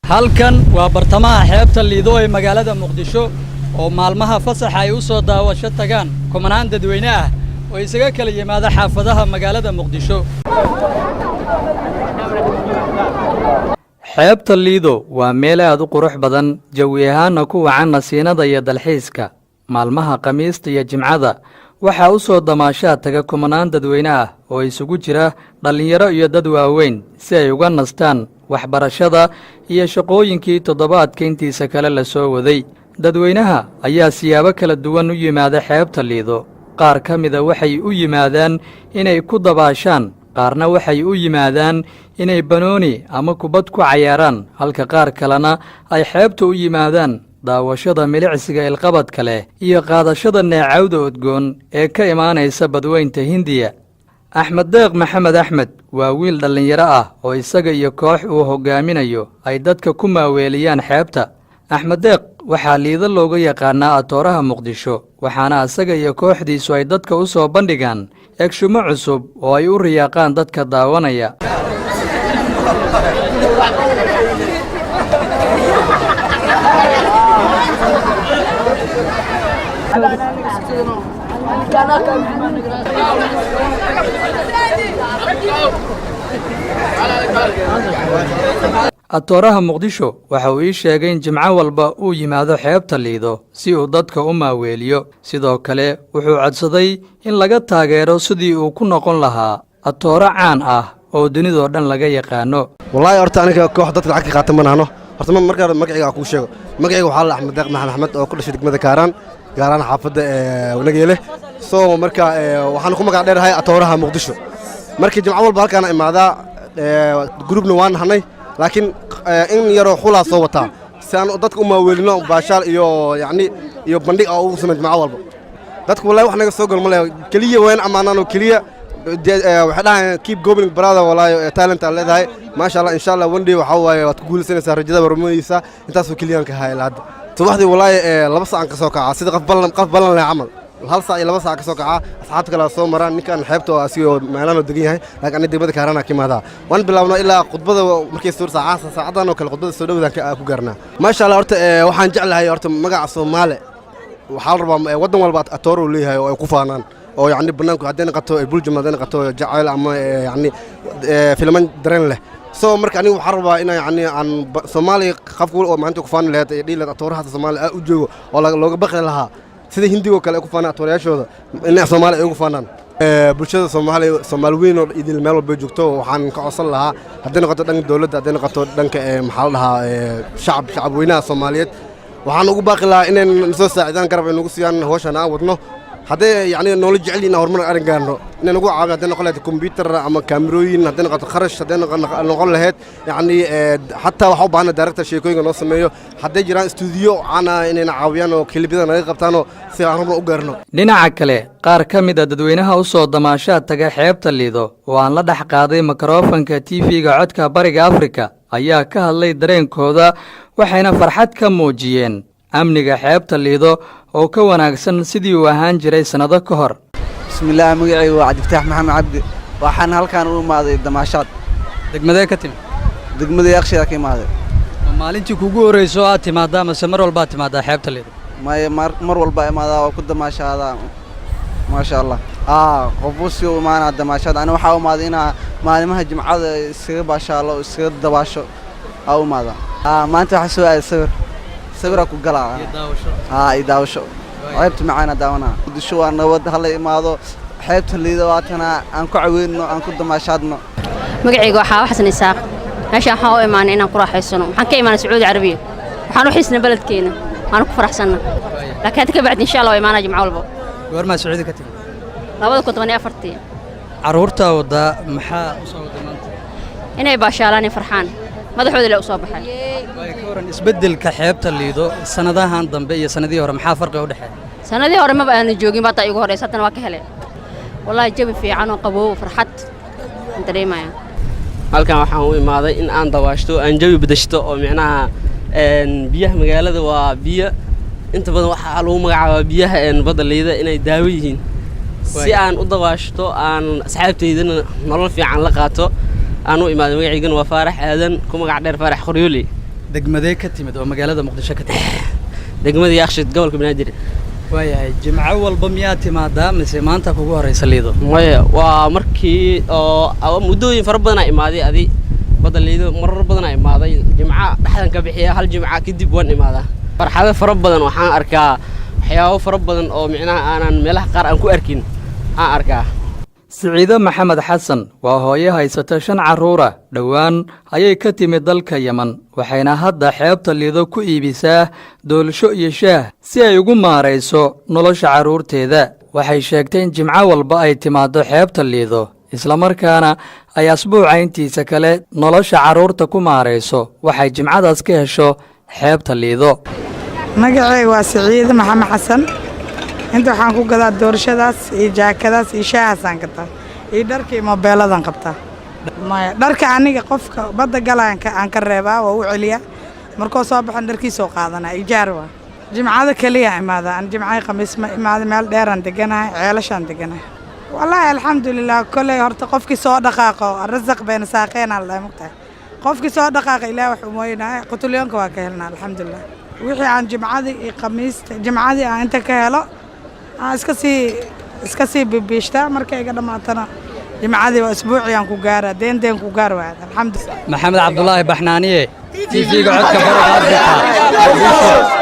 Halkan waa bartamaha xeebta Liido ee magaalada Muqdisho, oo maalmaha fasaxa ay u soo daawasho tagaan kumanaan dadweyne ah oo isaga kala yimaada xaafadaha magaalada Muqdisho. Xeebta Liido waa meel aad u qurux badan, jawi ahaanna ku wacan nasiinada iyo dalxiiska. Maalmaha Khamiista iyo Jimcada waxaa u soo damaashaad taga kumanaan dadweyne ah oo isugu jira dhallinyaro iyo dad waaweyn, si ay uga nastaan waxbarashada iyo shaqooyinkii toddobaadka intiisa kale la soo waday. Dadweynaha ayaa siyaabo kala duwan u yimaada xeebta Liido. Qaar ka mida waxay u yimaadaan inay ku dabaashaan, qaarna waxay u yimaadaan inay banooni ama kubad ku cayaaraan, halka qaar kalena ay xeebta u yimaadaan daawashada milicsiga ilqabadka leh iyo qaadashada neecawda udgoon ee ka imaanaysa Badweynta Hindiya. Axmed Deeq Maxamed Axmed waa wiil dhallinyaro ah oo isaga iyo koox uu hoggaaminayo ay dadka ku maaweeliyaan xeebta. Axmed Deeq waxaa Liido looga yaqaanaa atooraha Muqdisho, waxaana isaga iyo kooxdiisu ay dadka u soo bandhigaan egshumo cusub oo ay u riyaaqaan dadka daawanaya. Atooraha Muqdisho waxa uu ii sheegay in Jimco walba uu yimaado xeebta Liido si uu dadka u maaweeliyo. Sidoo kale wuxuu codsaday in laga taageero sidii uu ku noqon lahaa atooro caan ah oo dunidoo dhan laga yaqaano. Wallaahi horta aniga koox dadka lacag ka qaata ma nahno. Horta marka magacayga aan kuu sheego, magacayga waxaa la Axmed Deeq Maxamed Axmed, oo ku dhashay degmada Kaaraan, gaar ahaan xaafadda Nageele. So marka waxaan ku magac dheerahay atooraha Muqdisho. Marka Jimco walba halkaana imaadaa, groupna waan nahnay, laakiin in yaroo xulaa soo wataa si aan dadka u maaweelino, baashaal iyo yacni iyo bandhig aan ugu samayn Jimco walba. Dadku wallahi wax naga soo galo ma leh, keliya waan ammaanaan oo keliya waxay dhahayaan, "Keep going, brother, wallahi talent aad leedahay, maasha Allah, insha Allah one day waxaa waaye waad ku guulaysanaysaa rajada warmayeysaa." Intaasoo keliyaan ka haya. Hadda subaxdii wallahi 2 saacan ka soo kacaa, sida qof ballan leh camal, 1 saac iyo 2 saac ka soo kacaa. Asxaabta kale soo maraan. Ninkan xeebta oo asigoo meelaan oo degan yahay, laakiin aniga degmada Kaarana ka imaadaa. Waan bilaabnaa ilaa khudbada markay soo saacaa, saacadan oo kale khudbada soo dhowdaan ku gaarnaa, maasha Allah. Horta waxaan jeclahay horta magaca Soomaali. Waxaa la rabaa waddan walba atoor uu leeyahay oo ay ku faanaan, oo yacni bannaanku hadday noqoto buljam, hadday noqoto jacayl ama yacni filman dareen leh. So marka aniga waxaan rabaa inaa yacni aan Soomaaliya qofka oo maanta ku faani lahayd ee dhihi lahayd atoorahaas Soomaaliya aa u joogo oo looga baqi lahaa, sida Hindigoo kale ay ku faanaan atoorayaashooda, inay Soomaaliya ay ugu faanaan. Bulshada Soomaaliya, Soomaali weyn oo idil meel walba joogto, waxaan ka codsan lahaa, hadday noqoto dhanka dowladda, hadday noqoto dhanka maxaa la dhahaa, shacab weynaha Soomaaliyeed, waxaan ugu baaqi lahaa inay soo saacidaan, garab ay nagu siiyaan hawshan aan wadno. Hadday yacni noola jecel yihiin horumar arrin gaarno, inay nagu caawiyo, hadday noqon lahayd computer ama kaamirooyin, hadday noqoto kharash, hadday noqon lahayd yacni xataa waxaa u baahana director sheekooyinka noo sameeyo, hadday jiraan stuudiyo caana inayna caawiyaan oo clipyada naga qabtaanoo si aan horumar u gaarno. Dhinaca kale, qaar ka mid a dadweynaha u soo damaashaad taga xeebta Liido oo aan la dhex qaaday mikrofanka TV-ga Codka Bariga Afrika ayaa ka hadlay dareenkooda, waxayna farxad ka muujiyeen amniga xeebta Liido oo ka wanaagsan sidii uu ahaan jiray sannado ka hor. Bismillaah, magacaygu waa Cabdifataax Maxamed Cabdi. Waxaan halkaan u imaaday damaashaad. Degmadee ka timid? Degmada Yaaqshidaa ka imaaday. Ma maalintii kugu horrayso aad timaadaa mase mar walbaad timaadaa xeebta Liido? Maya, mar walba imaadaa, waa ku damaashaadaa, maasha Allah. Qofbu si u imaanaa damaashaad. Ani waxaa u imaaday inaa maalimaha Jimcada iskaga baashaalo, iskaga dabaasho aa u imaadaa. Maanta waxaa soo aaday sawir, sawiraa ku galaa iyo daawasho. Xeebta macaana daawanaa. Muqdisho waa nabad, hala imaado xeebta Liida, waatana aan ku caweynno, aan ku damaashaadno. Magacayga waxaa Xasan Isaaq. Meeshaan waxaan u imaanay inaan ku raaxaysano. Waxaan ka imaanay Sacuudi Carabiya. Waxaan u xiisnay beledkeena, waana ku faraxsanna, laakiin hadda ka bacdi insha Allah waa imaanaa Jimco walba. Goormaa Sacuudi ka timid? 2014-tii. Carruurtaa waddaa, maxaa u soo waday maanta? Inay baashaalaan, farxaan, madaxooda le u soo baxay. Waay, ka waran isbeddelka xeebta Liido sannadahan dambe iyo sannadihii hore? Maxaa farqiga u dhexeeya? Sannadihii hore maba aanu joogin, hadda igu horeysa, haddana waa ka helay wallaahi, jawi fiican oo qaboow, farxad aan dareemaya. Halkan waxaan u imaaday in aan dabaashto, aan jawi bedeshto, oo micnaha biyaha magaalada waa biyo inta badan waxaa lagu magacaabaa biyaha badda Liida inay daawo yihiin. Si aan u dabaashto, aan asxaabtaydana nolol fiican la qaato aan u imaaday. Magacaygana waa Faarax Aadan, ku magac dheer Faarax Qoryooley. Degmadee ka timid oo magaalada Muqdisho ka timid? Degmada Yaaqshid, gobolka Banaadir. Waayahay, jimco walba miyaa timaadaa mise maanta kugu horeysa Liido? Maya, waa markii oo muddooyin fara badanaa imaaday. Adi badda Liido marar badanaa imaaday. Jimca dhexdan ka bixiya, hal jimca kadib waan imaadaa. Farxado fara badan waxaan arkaa, waxyaabo fara badan oo micnaha aanan meelaha qaar aan ku arkin aan arkaa. Siciide Maxamed Xasan waa hooyo haysata shan carruura. Dhowaan ayay ka timid dalka Yemen, waxayna hadda xeebta Liido ku iibisaa doolsho iyo shaah si ay ugu maarayso nolosha carruurteeda. Waxay sheegtay in jimco walba ay timaaddo xeebta Liido, islamarkaana ay asbuuca intiisa kale nolosha carruurta ku maarayso waxay jimcadaas ka hesho xeebta Liido. Magaceyga waa Siciide Maxamed Xasan. Inta waxaan ku gadaa doorshadaas iyo jaakadaas iyo shaahaasaan gataa iyo dharka iyo mobeeladan qabtaa. Maya, dharka aniga qofka badda galaan aan ka reebaa, waa u celiyaa. Markuu soo baxan dharkiisoo qaadanaa. Ijaar waa jimcada keliya imaada aan jimcay, Khamiis ma imaada. Meel dheeraan deganahay, Ceelashaan deganahay. Wallaahi alxamdulilah. Koley horta qofkii soo dhaqaaqo rasaq bayna saaqeenaa la dhahay, mugtahay? Qofkii soo dhaqaaqa Ilaah wax umooyinaya, qutulyoonka waa ka helnaa, alxamdulilah. Wixii aan jimcadii iyo Khamiista, jimcadii aan inta ka helo aan iska sii bibiishtaa. Markay iga dhammaatana jimcadii waa isbuucii aan ku gaaraa, deen deen ku gaar waaya, alxamdulilah. Maxamed Cabdulaahi Baxnaaniye, TV-ga Codka Bariga Afrika, Muqdisho.